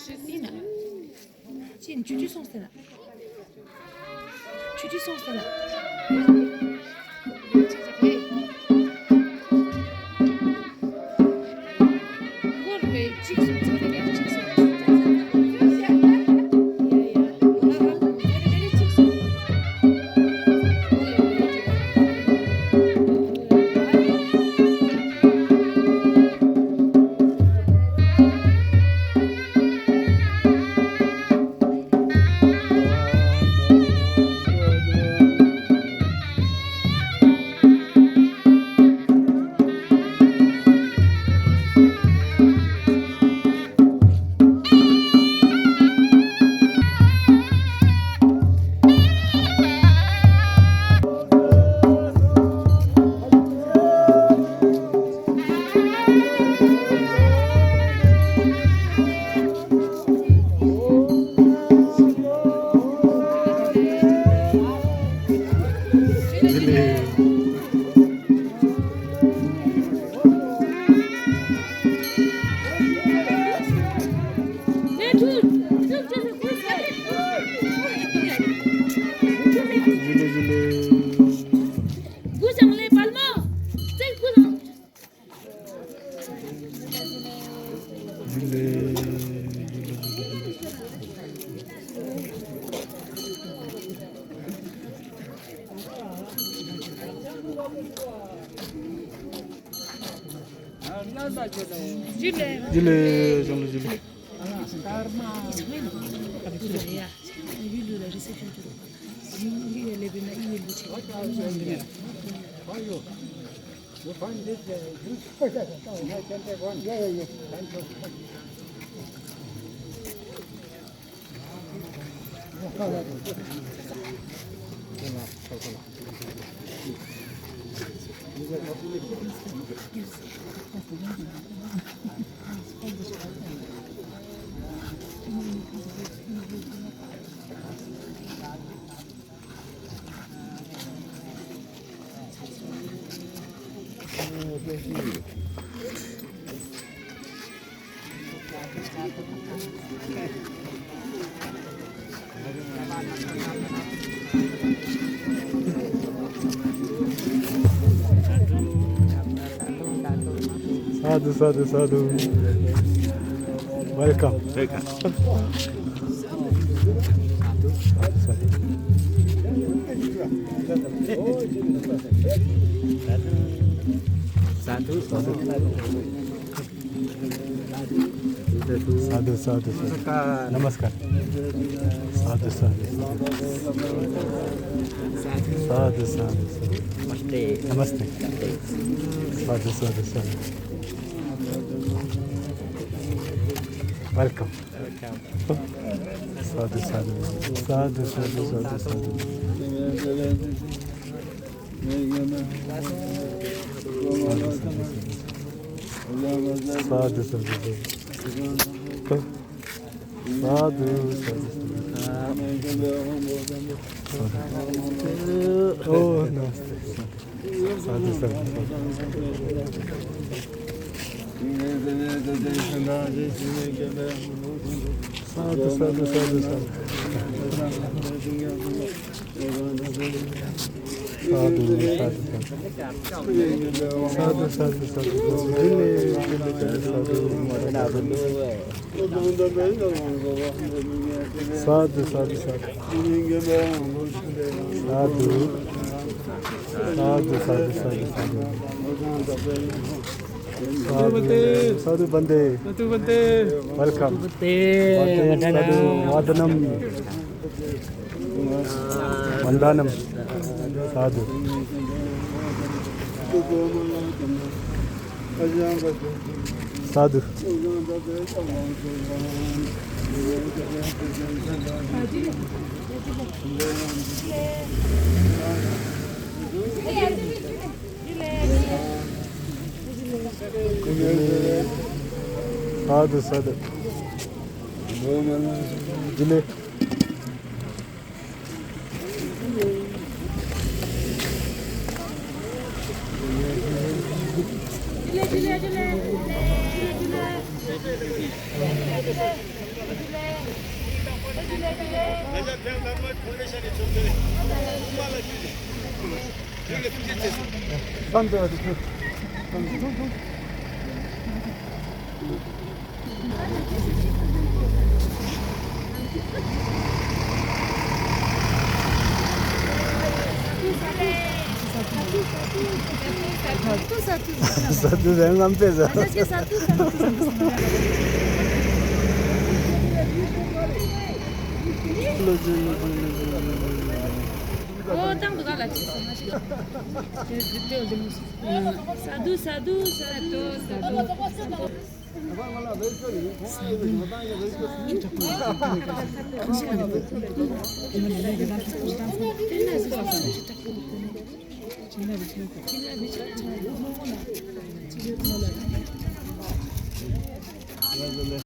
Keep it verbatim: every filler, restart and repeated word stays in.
ཡིན་ན། ཅི་ཡིན་ཆུ་ཆུ་སོང་ཟེར་ན། ཆུ་ཆུ་སོང་ཟེར་ན། ཇུ་ལེ། ཇུ་ལེ། ཇུ་ལེ། Sadhu, sadhu, sadhu. Welcome. Welcome. Sadhu, sadhu. Sadhu, sadhu, sadhu. Namaskar. Namaskar. Sadhu, sadhu, sadhu. Sadhu, sadhu, sadhu. Namaste. Namaste. Sadhu, sadhu, sadhu. Welcome. Sadhu, sadhu. Sadhu, sadhu, sadhu, sadhu. Sadhu, sadhu, sadhu. Sadhu, sadhu, sadhu. Oh, namaste. Sadhu, sadhu, sadhu. Sadhu, sadhu, sadhu, sadhu. Sadhu, sadhu, sadhu. Sadhu, sadhu, sadhu, sadhu. Jile, jile, jile, sadhu. Sadhu, sadhu, sadhu. Sadhu. Sadhu, sadhu, sadhu, sadhu. Sadhu, sadhu, Bhante. Sadhu, Bhante. Welcome. Bhante, Bhante, Vandanam. Sadhu, Vandanam. Vandanam. Sadhu. Sadhu. Sadhu, sadhu. Jile. སྡུག་ཟེར་ངམ་པེ་ཟེར། སྡུག་སྡུག་སྡུག་སྡུག།